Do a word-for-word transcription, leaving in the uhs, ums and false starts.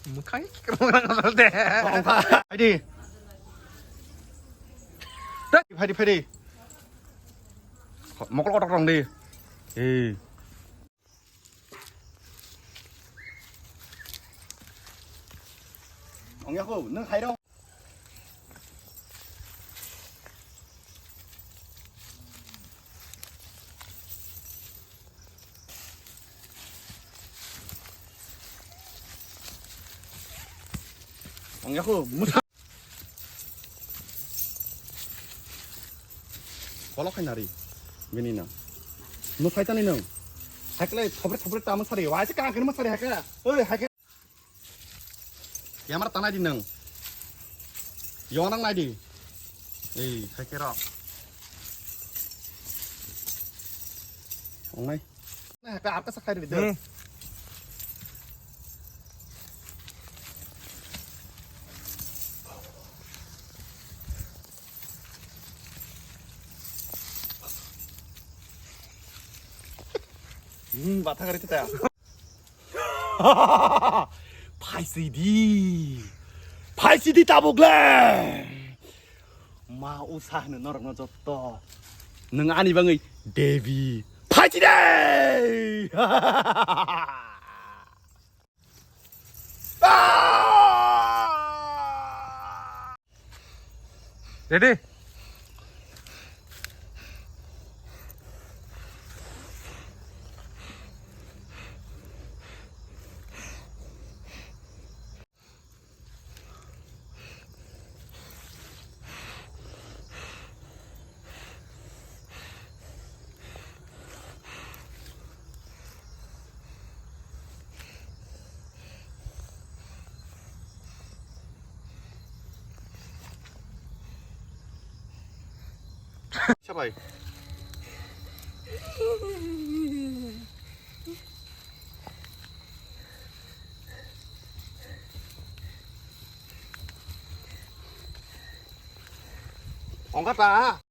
Mwkhang kikrok rang de. Phaidi. Phaidi, phaidi. Mokol kotok rong di. Hei. Ong ya ko, nang hai rong. Ang yaku musa. Kolok hai nari. Bini na. Musai tani nang. Hakle thopre thopre tamo sari. Wai se kang kene sari haka. Oi haka. Camera tanai di nang. Yonang nai di. Ei, hai khe rok. Ongnai. Nah, ka apa sakari di. Hmm. Hmm, batha gari ta. Phaisidi. Phaisidi tabuk le. Ma usa hino norokno jotto. Nwng ani bangwi Devi. Phaisidi. Ready? Sabai. Ongkha ta.